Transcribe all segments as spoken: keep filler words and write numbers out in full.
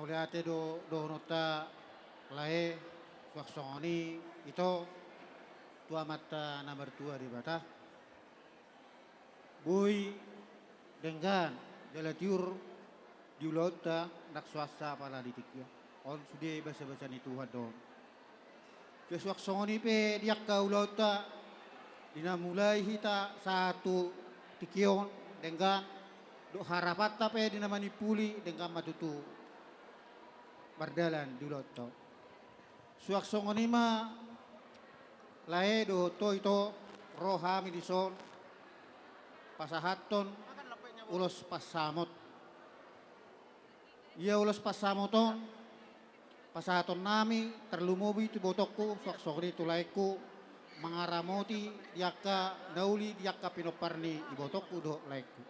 Mauliate do dohononta lae, suang songon i ito tu Amanta na martua Debata. Boi denggan jala tiur di ulaonta nang suansa apala di tingki on. Sude basa-basa ni Tuhan do on. Suang songon i pe di angka ulaonta di na mulai hita sahat tu tingki on, denggan dohot harapanta pe di na manimpuli, denggan ma tutu mardalan di ulaonta on. Suang songon i ma lae dohot ito, ro hami dison pasahathon ulos pansamot. Ia ulos pansamot on pasahaton nami tarlumobi tu ibotongku, suang songon i tu laengku, mangaramoti di angka na uli di angka pinompar ni ibotongku dohot laengku.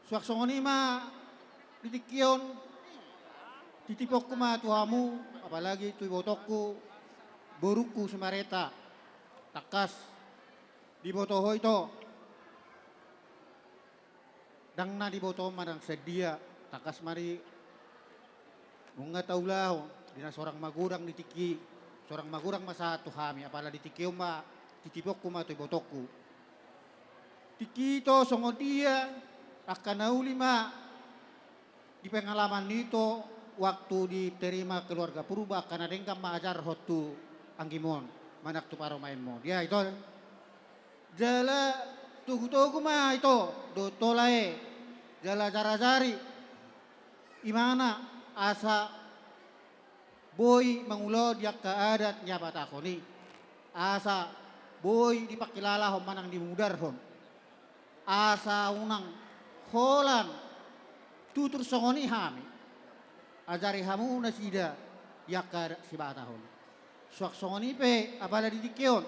Suang songon i ma di tingki on, titiponku ma tu hamu, apalagi tu ibotongku, borungku si Mareta, tangkas diboto ho ito. Ndang na diboto on manang sian dia, tangkas ma i nunga taulahon di na sorang magodang di tingki, sorang magodang ma sahat tu hami, apala di tingki on ma titiponku ma tu ibotongku. Tingki ito songon dia, angka na uli ma di pengalaman ni ito waktu diterima keluarga Purba, angka na denggan ma ajarhon tu anggimon manang tu parumaenmon. Dia ito. Jala togu-togu ma ito dohot ito lae, jala ajar-ajari ibana asa boi mangulahon di angka adat ni habatahon i, asa boi dipangkilalahon manang dimudarhon, asa unang holan tutur songon i hami ajari hamu nasida di angka adat sibatahon i. Suang songon i pe apala di tingki on,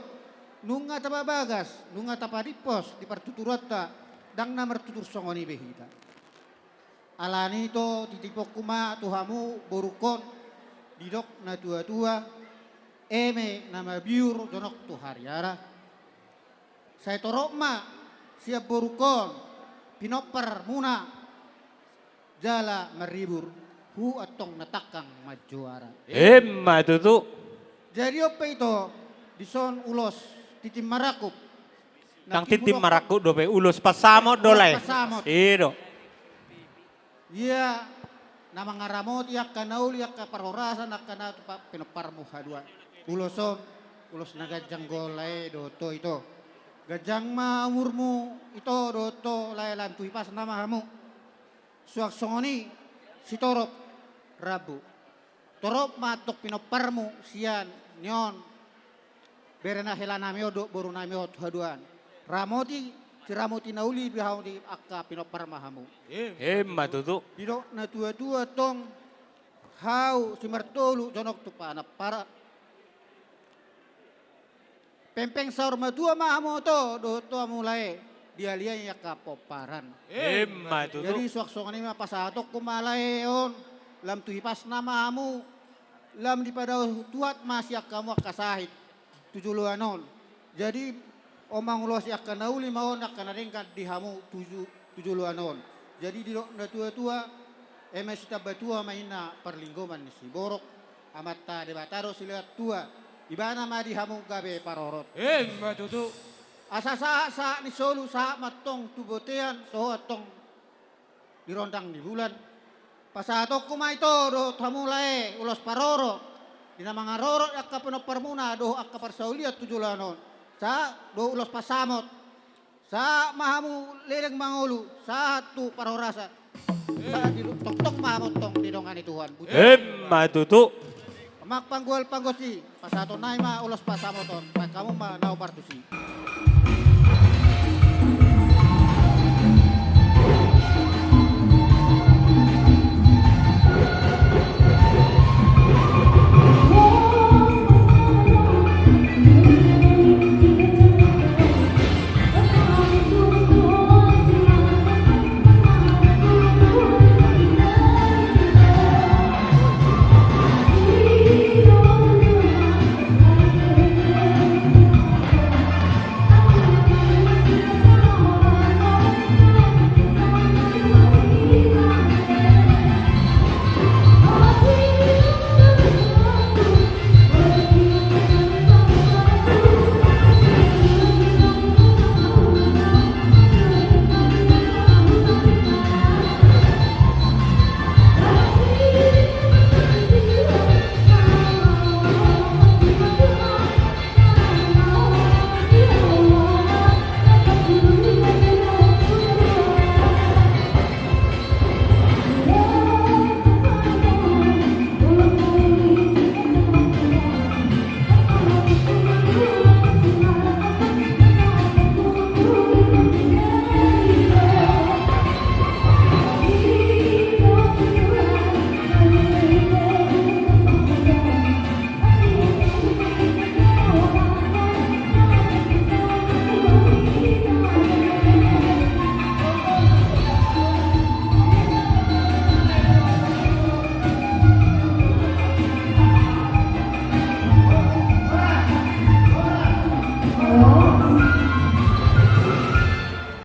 nunga tapabagas, nunga tapadimpos di partuturonta, ndang na martutur songon i be hita. Alani ito titiponku ma tu hamu borungkon, didok na tua-tua, eme na mabiur jonok tu hariara. Sai torop ma sian borungkon pinomparmuna jala maribur, hu antong na tangkang manjuara. Emma tutu. Jadi on pe ito, dison ulos tintin marangkup. Nang tintin marangkup dope, ulos pansamot do lae. Ulos pansamot. I do. Ia na mangaramoti angka na uli, angka parhorasan, angka na tu pa-, pinomparmu haduan. Ulos on, ulos na ganjang do lae dohot ito. Ganjang ma umurmu ito dohot ito lae, lam tu hipasna ma hamu. Suang songon i sitorop rambu. Torop ma antong pinomparmu sian ni on bere na helanami on dohot borunami on tu haduan. Ramoti, siramoti na uli di hamu di angka pinompar ma hamu. Emma tutu. Didok na tua-tua antong, hau simartolu jonok tu panamparan. Pengpeng saur matua ma hamu ito dohot ito hamu lae, dialiai angka pomparan. Emma tutu. Jadi suang songon i ma pasahatonku ma lae on, lam tu hipasna ma hamu, lam dipadao Tuhan ma sian hamu angka sahit tu joloan on. Jadi on mangulosi angka na uli ma on, angka na denggan di hamu tu ju-, tu joloan on. Jadi didok na tua-tua, eme sitamba tua ma inna parlinggoman ni siborok, Amanta Debata do silehon tua, ibana ma di hamu gabe parorot. Emma tutu. Asa sahat-sahat ni solu, sahat ma antong tu bontean, toho antong di rondang ni bulan. Pasahatonku ma ito dohot hamu lae ulos parorot di na mangarorot angka pinomparmuna dohot angka parsaulian tu joloan on. Sahat dohot ulos pansamot. Sahat ma hamu leleng mangolu, sahat tu parhorasan. Sahat di tongtong ma hamu antong didongani Tuhan. Emma tutu. Amang panggual panggonsi, pasahaton nami ma ulos pansamot on, baen hamu ma na hombar tusi.